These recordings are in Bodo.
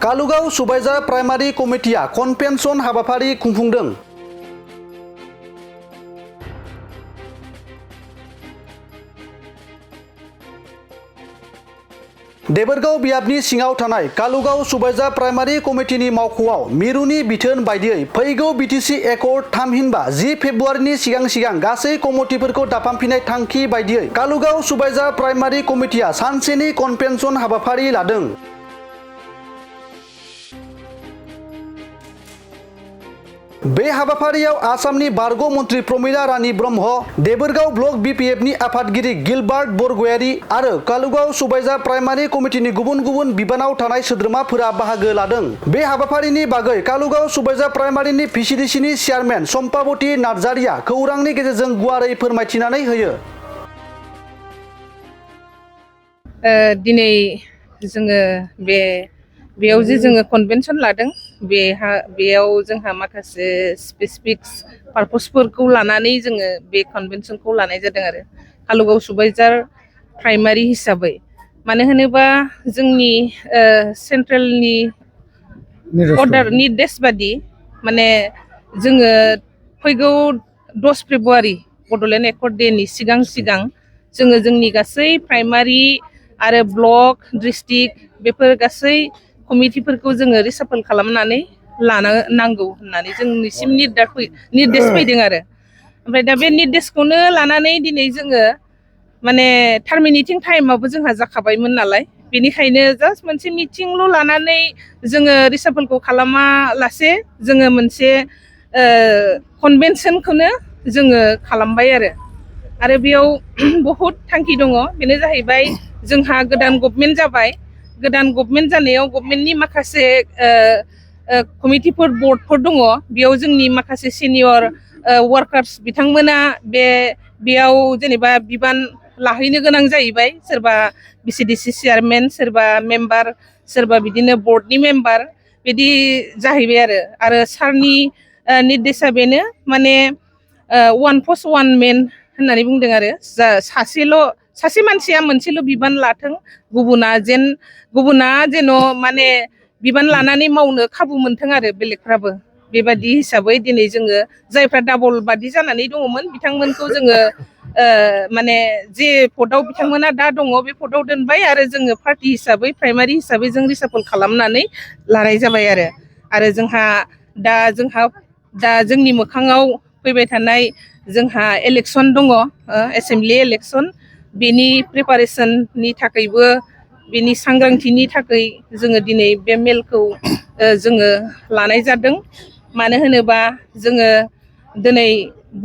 कालुगाव सुबाइजार प्राइमारि कमिटिया कनभेनसन हाबाफारि खुंफुंदों। देबोरगाव बियाबनि सिङाव थानाय कालुगाव सुबाइजार प्राइमारि कमिटिनि मावख'आव मिरुनि बिथोन बायदियै फैगौ बिटिसि एकर्ड थामहिनबा 10 फेब्रुवारिनि सिगां गासै कमिटिफोरखौ दाफामफिननाय थांखि बायदियै कालुगाव सुबाइजार प्राइमारि कमिटिया सानसेनि कनभेनसन हाबाफारि लादों। बे हाबाफारियाव आसामनि बारग' मन्त्रि प्रमिला रानी ब्रह्म, देबोरगाव ब्लक बिपिएफनि आफादगिरि गिलबार्ट बरगयारी आरो कालुगाव सुबाइजार प्राइमारि कमिटिनि गुबुन बिबानाव थानाय सोद्रोमाफोरा बाहागो लादों। बे हाबाफारिनि बागै कालुगाव सुबाइजार प्राइमारिनि भिसिडिसिनि चेयारमेन सम्पाबती नार्जारिया खौरांनि गेजेरजों गुवारै फोरमायथिनानै होयो। दिनै जोङो बेयाव जे जोङो कनभेनसन लादों बेयाव जोंहा माखासे स्पेसिफिक पारपसफोरखौ लानानै जोङो बे कनभेनसनखौ लानाय जादों आरो कालुगाव सुबाइजार प्राइमारि हिसाबै। मानो होनोबा जोंनि सेन्ट्रेलनि अर्डार निर्देश बादि माने जोङो फैगौ 10 फेब्रुवारि बड'लेण्ड एकर्ड डेनि सिगां जोङो जोंनि गासै प्राइमारि आरो ब्लक डिस्ट्रिक्ट बेफोर गासै कमिटिफोरखौ जोङो रिसाफल खालामनानै लानो नांगौ होननानै जोंनिसिम निर्देश फैदों आरो ओमफ्राय दा बे निर्देशखौनो लानानै दिनै जोङो माने टार्मिनेटिं टाइमाबो जोंहा जाखाबायमोन नालाय, बेनिखायनो जास्ट मोनसे मिटिंल' लानानै जोङो रिसाफलखौ खालामा लासे जोङो मोनसे कनभेनसनखौनो जोङो खालामबाय आरो बेयाव बहुद थांखि दङ। बेनो जाहैबाय जोंहा गोदान गभमेन्ट जाबाय। गोदान गभमेन्ट जानायाव गभमेन्टनि माखासे कमिटिफोर बर्डफोर दङ। बेयाव जोंनि माखासे सिनियर वार्कार्स बिथांमोना बेयाव जेनेबा बिबान लाहैनो गोनां जाहैबाय। सोरबा भिसिडिसि चेयारमेन, सोरबा मेम्बार, सोरबा बिदिनो बर्डनि मेम्बार बिदि जाहैबाय आरो सारनि निर्देशा बेनो माने वान पस्ट वान मेन होननानै बुंदों आरो सासे मानसिया मोनसेल' बिबान लाथों, गुबुना जेन' माने बिबान लानानै मावनो खाबु मोनथों आरो बेलेगफ्राबो। बेबादि हिसाबै दिनै जोङो जायफ्रा डाबल बादि जानानै दङमोन बिथांमोनखौ जोङो माने जे पदआव बिथांमोना दा दङ बे पदआव दोनबाय आरो जोङो पार्टि हिसाबै प्राइमारि हिसाबै जों रिसाफल खालामनानै लानाय जाबाय आरो जोंहा दा जोंनि मोखाङाव फैबाय थानाय जोंहा इलेक्सन दङ, एसेमब्लि इलेक्सन। बेनि प्रिपारेसननि थाखायबो बेनि सांग्रांथिनि थाखाय जोङो दिनै बे मेलखौ जोङो लानाय जादों। मानो होनोबा जोङो दिनै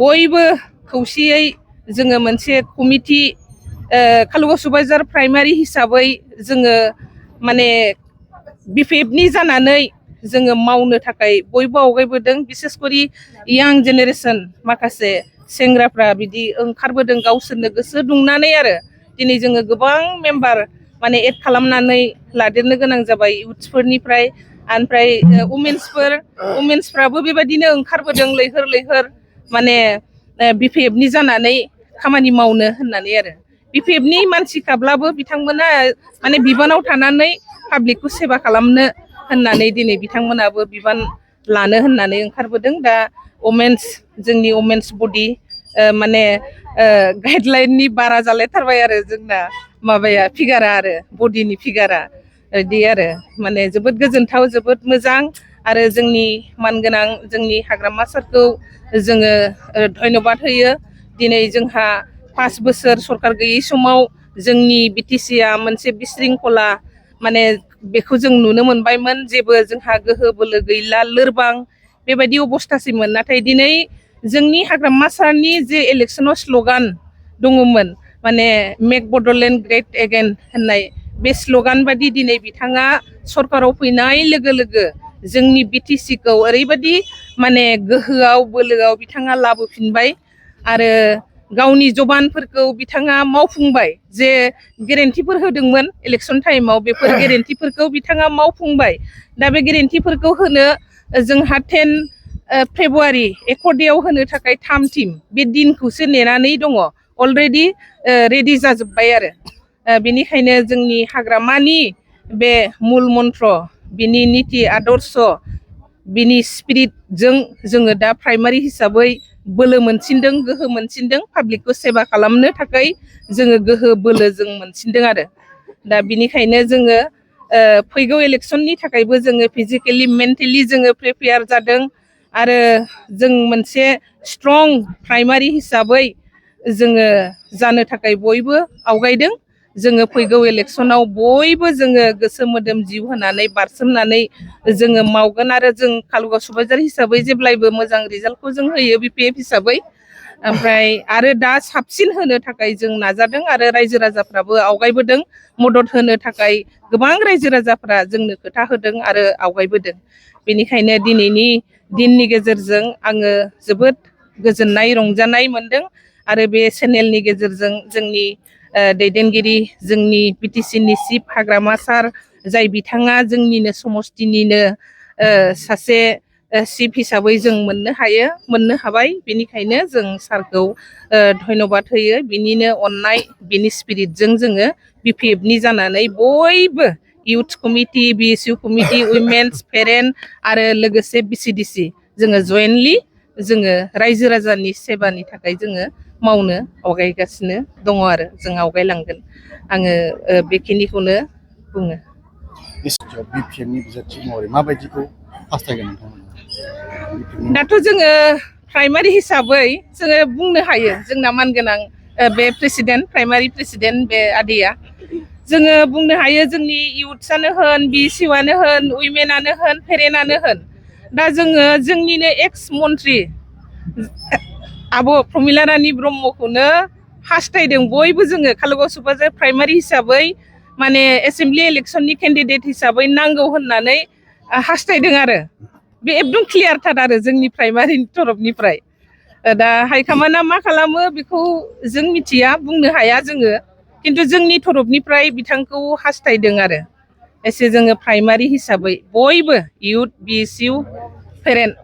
बयबो खौसेयै जोङो मोनसे कमिटि कालुगाव सुबाइजार प्राइमारि हिसाबै जोङो माने बिपिएफनि जानानै जोङो मावनो थाखाय बयबो आवगायबोदों। बिसेसकरि यां जेनेरेसन माखासे सेंग्राफ्रा बिदि ओंखारबोदों गावसोरनो गोसो दुंनानै आरो दिनै जोङो गोबां मेम्बार माने एड खालामनानै लादेरनो गोनां जाबाय इउथ्सफोरनिफ्राय। ओमफ्राय उमेन्सफ्राबो बेबायदिनो ओंखारबोदों लैहोर माने बिपिएफनि जानानै खामानि मावनो होननानै आरो बिपिएफनि मानसिखाब्लाबो बिथांमोना माने बिबानाव थानानै पाब्लिकखौ सेबा खालामनो होननानै दिनै बिथांमोनाबो बिबान लानो होननानै ओंखारबोदों। दा जोंनि वमेन्स बडि माने गाइडलाइननि बारा जालायथारबाय आरो जोंना माबाया फिगारा आरो बडिनि फिगारा बिदि आरो माने जोबोद गोजोनथाव, जोबोद मोजां। आरो जोंनि मानगोनां जोंनि हाग्रामा सारखौ जोङो धन्यबाद होयो। दिनै जोंहा 5 बोसोर सरखार गैयै समाव जोंनि बिटिसिआ मोनसे बिशृंखला माने बेखौ जों नुनो मोनबायमोन। जेबो जोंहा गोहो बोलो गैला, लोरबां बेबायदि अबस्थासिममोन। नाथाय दिनै जोंनि हाग्रामा सारनि जे इलेक्सनाव स्ल'गान दङमोन माने मेक बड'लेण्ड ग्रेट एगेन होननाय, बे स्ल'गान बादि दिनै बिथाङा सरकाराव फैनाय लोगो लोगो जोंनि बिटिसिखौ ओरैबायदि माने गोहोआव बोलोआव बिथाङा लाबोफिनबाय आरो गावनि जबानफोरखौ बिथाङा मावफुंबाय। जे गेरेन्टिफोर होदोंमोन इलेक्सन टाइमाव बेफोर गेरेन्टिफोरखौ बिथाङा मावफुंबाय। दा बे गेरेन्टिफोरखौ होनो जोंहा 10 फेब्रुवारि एकर्ड डेआव होनो थाखाय थाम-थिम बे दिनखौसो नेनानै दङ। अलरेडि रेडि जाजोब्बाय आरो बेनिखायनो जोंनि हाग्रामानि बे मुल मन्त्र बिनि नीति आदर्श बिनि स्पिरिटजों जोङो दा प्राइमारि हिसाबै बोलो मोनसिनदों, गोहो मोनसिनदों, पाब्लिकखौ सेवा खालामनो थाखाय जोङो गोहो बोलो जों मोनसिनदों आरो दा बिनिखायनो जोङो फैगौ इलेक्सननि थाखायबो जोङो फिजिकेलि मेन्टेलि जोङो प्रिपेयार जादों आरो जों मोनसे स्ट्रं प्राइमारि हिसाबै जोङो जानो थाखाय बयबो आवगायदों। जोङो फैगौ इलेक्सनाव बयबो जोङो गोसो मोदोम जिउ होनानै बारसोमनानै जोङो मावगोन आरो जों कालुगाव सुबाइजार हिसाबै जेब्लायबो मोजां रिजाल्टखौ जों होयो बिपिएफ हिसाबै। ओमफ्राय आरो दा साबसिन होनो थाखाय जों नाजादों आरो रायजो राजाफ्राबो आवगायबोदों, मदद होनो थाखाय गोबां रायजो राजाफ्रा जोंनो खोथा होदों आरो आवगायबोदों। बेनिखायनो दिनैनि दिननि गेजेरजों आङो जोबोद गोजोननाय रंजानाय मोनदों आरो बे चेनेलनि गेजेरजों जोंनि दैदेनगिरि जोंनि बिटिसिनि चिफ हाग्रामा सार जाय बिथाङा जोंनिनो समस्तिनिनो सासे चिफ हिसाबै जों मोननो हाबाय। बेनिखायनो जों सारखौ धन्यबाद होयो। बिनिनो अननाय बिनि स्पिरिटजों जोङो बिपिएफनि जानानै बयबो youth committee, बिएसइउ committee, women's, parent आरो लोगोसे बिसिडिसि जोङो जयेन्टलि जोङो रायजो राजानि सेबानि थाखाय जोङो मावनो आवगायगासिनो दङ आरो जों आवगायलांगोन। आङो बेखिनिखौनो बुङो। बिपिएफनि बिजाथि महरै माबायदिखौ हास्थायगोन नोंथांमोना? दाथ' जोङो प्राइमारि हिसाबै जोङो बुंनो हायो जोंना मानगोनां बे प्रेसिडेन्ट, प्राइमारि प्रेसिडेन्ट बे आदैया, जोङो बुंनो हायो जोंनि इउथ्सआनो होन, बिसिउआनो होन, उइमेनानो होन, पेरेन्टआनो होन, दा जोङो जोंनिनो एक्स मन्त्रि आब' प्रमिला रानी ब्रह्मखौनो हास्थायदों बयबो जोङो कालुगाव सुबाइजार प्राइमारि हिसाबै माने एसेम्ब्लि इलेक्सननि केन्डिडेट हिसाबै नांगौ होननानै हास्थायदों आरो बे एकदम क्लियारथार आरो जोंनि प्राइमारिनि तरफनिफ्राय। दा हाइकामान्डआ मा खालामो बेखौ जों मिथिया, बुंनो हाया जोङो, खिन्थु जोंनि तरफनिफ्राय बिथांखौ हास्थायदों आरो एसे जोङो प्राइमारि हिसाबै बयबो इउथ, बिएसइउ, पेरेन्ट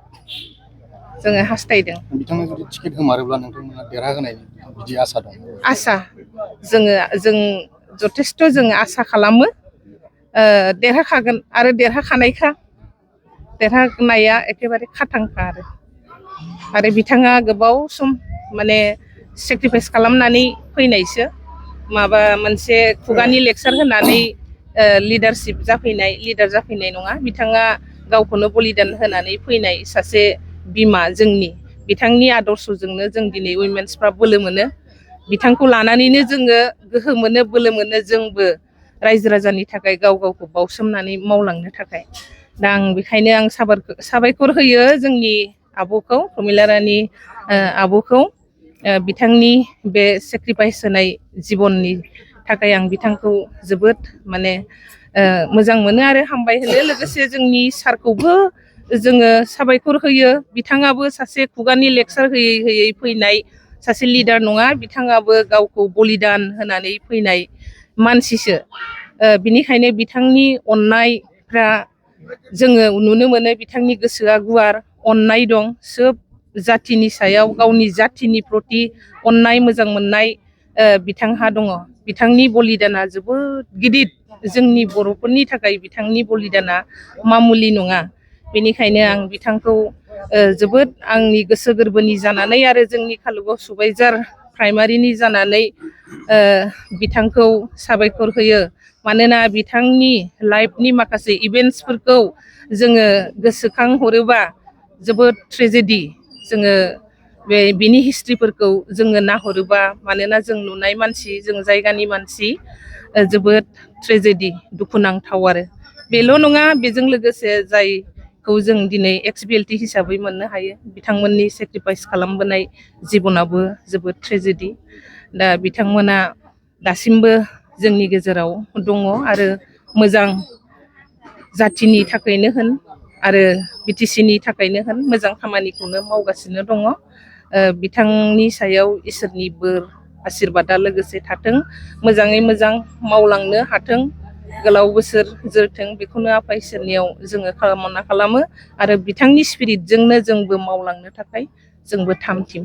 जोङो हास्थायदों। बिथांनो जुदि टिकेट होमारोब्ला नोंथांमोना देरहाहोनाय बिदि आसा दं? आसा जों जथेस्थ' जोङो आसा खालामो देरहाखागोन आरो देरहाखानायखा, देरहानाया एखेबारे खाथांखा आरो बिथाङा गोबाव सम माने सेक्रिफाइस खालामनानै फैनायसो, माबा मोनसे खुगानि लेक्सार होनानै लिडारशिप जाफैनाय, लिडार जाफैनाय नङा, बिथाङा गावखौनो बलिदान होनानै फैनाय सासे बिमा जोंनि। बिथांनि आदर्शजोंनो जों दिनै उइमेन्सफ्रा बोलो मोनो, बिथांखौ लानानैनो जोङो गोहो मोनो, बोलो मोनो, जोंबो रायजो राजानि थाखाय गाव गावखौ बावसोमनानै मावलांनो थाखाय। दा आं बेखायनो आं साबायखर होयो जोंनि आब'खौ, प्रमिला रानी आब'खौ, बिथांनि बे सेक्रिफाइस होनाय जिबननि थाखाय आं बिथांखौ जोबोद माने मोजां मोनो आरो हामबाय होनो। लोगोसे जोंनि सारखौबो जोङो साबायखर होयो। बिथाङाबो सासे खुगानि लेक्सार होयै होयै फैनाय सासे लिडार नङा, बिथाङाबो गावखौ बलिदान होनानै फैनाय मानसिसो। बिनिखायनो बिथांनि अननायफ्रा जोङो नुनो मोनो, बिथांनि गोसोआ गुवार, अननाय दं सोब जाथिनि सायाव, गावनि जाथिनि प्रति अननाय मोजां मोननाय बिथांहा दङ। बिथांनि बलिदाना जोबोद गिदिर, जोंनि बर'फोरनि थाखाय बिथांनि बलिदाना मामुलि नङा। बेनिखायनो आं बिथांखौ जोबोद आंनि गोसो गोरबोनि जानानै आरो जोंनि कालुगाव सुबाइजार प्राइमारिनि जानानै बिथांखौ साबायखर होयो। मानोना बिथांनि लाइफनि माखासे इभेन्टसफोरखौ जोङो गोसोखांहरोबा जोबोद ट्रेजेडि, जोङो बिनि हिस्ट्रिफोरखौ जोङो नाहरोबा, मानोना जों नुनाय मानसि, जों जायगानि मानसि, जोबोद ट्रेजेडि, दुखुनांथाव आरो बेल' नङा, बेजों लोगोसे जायखौ जों दिनै एक्स बिएलटि हिसाबै मोननो हायो, बिथांमोननि सेक्रिफाइस खालामबोनाय जिबनाबो जोबोद ट्रेजेडि। दा बिथांमोना दासिमबो जोंनि गेजेराव दङ आरो मोजां जाथिनि थाखायनो होन आरो बिटिसिनि थाखायनो होन मोजां खामानिखौनो मावगासिनो दङ। बिथांनि सायाव इसोरनि बोर आशिर्बादा लोगोसे थाथों, मोजाङै मोजां मावलांनो हाथों, गोलाव बोसोर जोरथों, बेखौनो आफा इसोरनियाव जोङो कामना खालामो आरो बिथांनि स्पिरिटजोंनो जोंबो मावलांनो थाखाय जोंबो थाम थिम